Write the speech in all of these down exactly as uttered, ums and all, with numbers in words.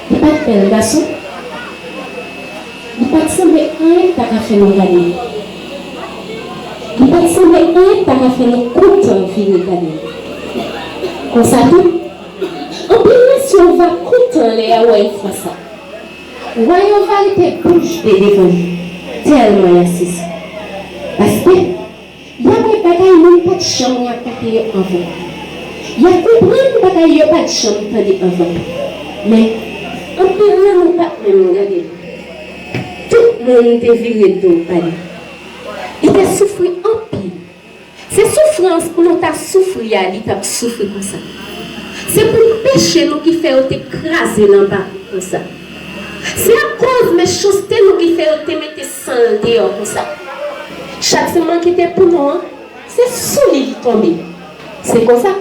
Li pa t bèl gason. Li pa t sanble anyen k ta ka fè nou gade l. Li pa t sanble anyen k ta ka fè nou kontan vire gade l. Konsa tou, anpil nasyon va kontan lè y a wè enfan sa. Wa yo va rete bouch be devan li, tèlman y a sezi. Paske, y ap wè bagay moun pa t janm rakonte yo anvan. Y ap konprann bagay yo pa t janm tande anvan. Men, anpil nan nou pa t menm gade l. Tout moun te vire do ba li. Li te soufri anpil. Se soufrans pou nou ta soufri a li t ap soufri konsa. Se pou peche nou ki fè yo te kraze l anba kou konsa. Se akoz mechanste nou ki fè yo te mete san l deyò konsa. Chak semenn ki te pou nou an, se sou li li tonbe. Se konsa.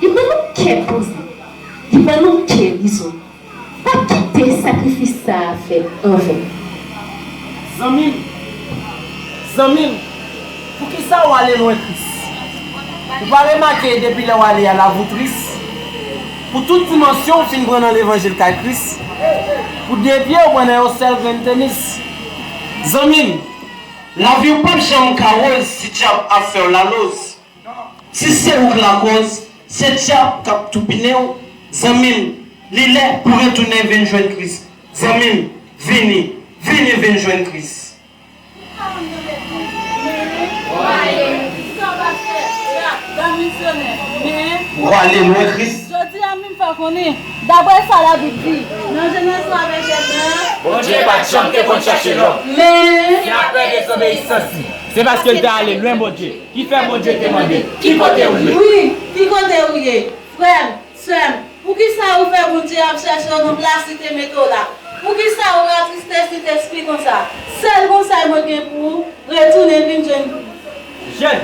Li ban nou kè poze. Li ban nou kè rezon. Pa kite sakrifis sa a fèt an ven. Zanmi m, zanmi m, poukisa w ale lwen Kris? Ou pa remake depi lè w ale a lavi w tris? Pou tout dimansyon w fin pran nan levanjil kay Kris, pou de pye w pran nan yon sèl grenn tenis. Zanmi m, lavi w p ap janm ka woz si dyab ap fè w laloz. Si se ou k lakòz, se dyab k ap toupinen w, zanmi m, li lè pou retounen vin jwenn Kris. Zanmi m, vini, vini vin jwenn Kris. Ou ale lwen Kris. Jodi a, m vin fè w konnen, daprè sa Labib di, nan Jenèz twa vèsè trant, Bondye pa t janm te konn chache lòm. Men, se apre dezobeyisans li, se paske l te ale lwen Bondye, ki fè Bondye te mande, ki kote ou ye? Wi, ki kote ou ye? Frè m, sè m, poukisa ou fè Bondye ap chèche w nan plas li te mete w la? Poukisa ou attriste Sentespri konsa? Sèl konsèy mwen gen pou ou, retounen vin jwenn Kris. Jèn,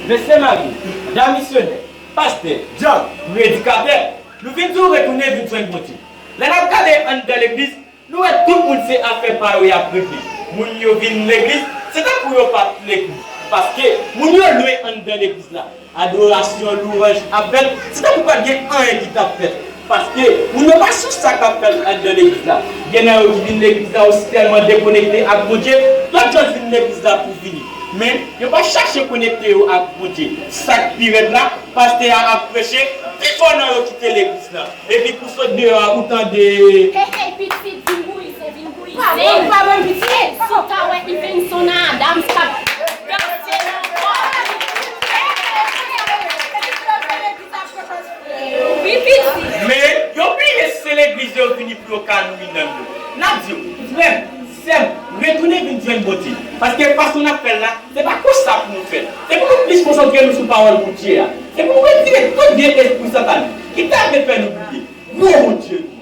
mesye marye, dam misyonè, pastè, dyak, predikatè, nou vin di w retounen vin jwenn Bondye. Lè n ap gade anndan legliz, nou wè tout moun se afè pa yo y ap regle. Moun yo vin legliz, se tankou yo pa t legliz. Paske moun yo lwen anndan legliz la. Adorasyon, louwanj ap fèt, se tankou pa t gen anyen ki t ap fèt. Paske moun yo pa sou sa k ap fèt anndan legliz la. Gen nan yo ki vin legliz la osi tèlman dekonekte ak Bondye, lòt yo vin legliz la pou vini. Men, yo pa chache konekte yo ak Bondye. Sa k pi rèd la, pastè a ap preche, pifò nan yo kite legliz la. Epi pou sot deyò a, ou tande. Hey, hey, pitit, vin bouyi, se vin bouyi. Pa bon, pa bon, pitit. Si w ta wè Ivenson Adams k ap danse nan kò. Wi, pitit. Men, yo bliye se legliz yo vini pou yo ka nouri nanm yo. N ap di w, frè m, sè m, retounen vin jwenn Bondye. Paske fason n ap fè l la, se pa konsa pou nou fè l. Se pou nou plis konsantre nou sou pawòl Bondye a. Se pou nou retire tout vye espri satanik ki ta vle fè nou bliye gwo Bondye nou.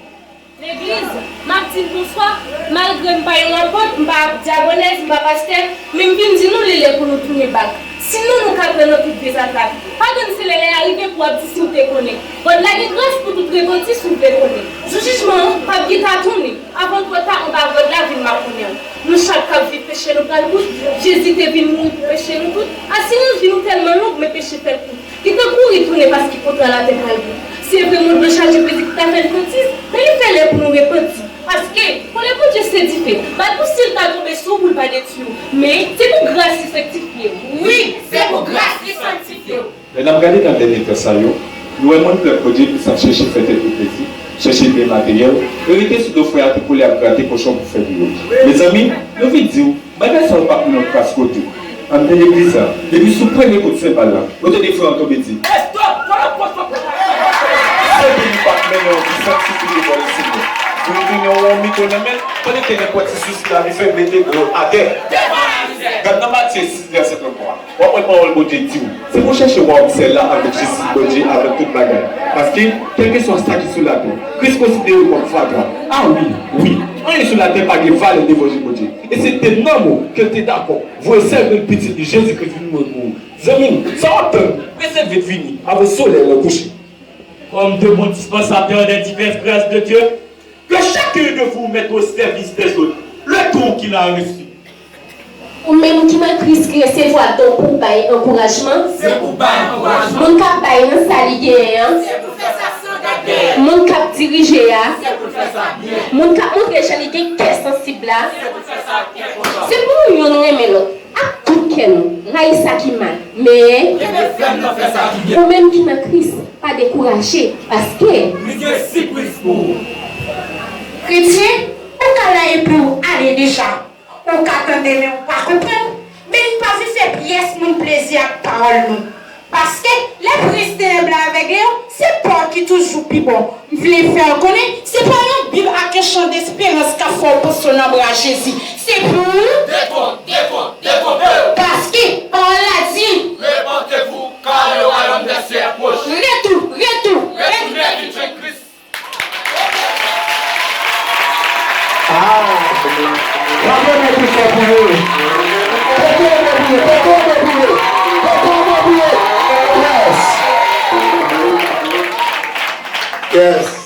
Legliz, m ap di n bonswa, malgre m pa yon apot, m pa dyakonès, m pa pastè, men m vin di nou li lè pou nou tounen bak. Sinon nou ka pran nan tout vye zafè. Pa tann se lè lè a rive pou w ap di si w te konnen. Gòd la gen gras pou tout repanti si w vle konnen. Jou jijman an p ap gen ka tounen. Avan twò ta, anba gòd la vin makonnen. Nou chak k ap viv peche nou pral bout. Jezi te vin mouri pou peche nou tout. Asirans vi nou tèlman long, men peche tèl kout. Li te kouri tounen paske kontra latè pral bout. Se vre, mond lan chaje predi ki ta fè l sotiz, men li fè lè pou nou repanti. Paske, kolè Bondye se dife. Bat pou si l ta tonbe sou ou pou l pa detwi w. Men, se pou gras li sanktifye w. Wi, se pou gras li sanktifye w. Lè n ap gade nan dènye tan sa yo, nou wè moun pèp Bondye plis ap chèche fè tèt yo plezi, chèche byen materyèl, e rete sou do frè a te kole ap grate kochon pou fè pou yo. Mezanmi, nou vin di w, bagay sa yo p ap mennen w kras kote. Anndan legliz la, depi sou premye kout senbal la, ou tande frè an tonbe di, "Estòp! Fò n ap pran fòt la!" Sèl peyi pa t mennen yon ti sanktifike bò Lesenyè. Pou l mennen yon mikwo nan men l, pandan ke nenpòt ti sousi la vin fè mete dlo atè. Gad nan Matye sis vèsè tranntwa. W ap wè pawòl Bondye di w. Se pou w chèche wayòm syèl la avèk jistis Bondye avèk tout bagay. Paske, kèlkeswa sa ki sou latè, Kris konsidere kòm fatra. A wi, wi, anyen sou latè pa gen valè devan je Bondye. E se te nanm ou ke l te dakò voye sèl grenn pitit li Jezi Kris vin mouri pou ou. Zanmi m, sa w ap tann? Prese vit vini avan solèy lan kouche. Comme de bons dispensateurs des diverses grâces de Dieu, que chacun de vous mette au service des autres le don qu'il a reçu. Ou menm ki nan Kris ki resevwa don pou w bay ankourajman, se pou bay ankourajman. Moun k ap bay nan sa li genyen an, se pou fè sa san Moun k ap dirije a, moun k ap montre jan li gen kè sansib la, se pou nou youn renmen lòt ak tout kè nou, rayi sa ki mal. Men, ou menm ki nan Kris, pa dekouraje, paske li gen sipris pou ou. Kretyen, ou ka la epi w ale deja. Ou ka tande men w pa konprann, men n pa vin fè pyès moun plezi ak pawòl nou. Paske lè prens tenèb la avègle yo, se pa w ki toujou pi bon. M vle fè w konnen, se pa yon Bib ak yon chan desperans k ap fè w panse w nan bra Jezi. Se pou ou. Dekonp, dekonp, dekonpe w. Paske pawòl la di. Repentez-vous, car le royaume des cieux est proche. Retou, retou, retounen vin jwenn Kris. Ah! Frape men pi fò pou yo. Pete men pou yo, pete men pou yo. Pete men pou yo. Yes. Yes.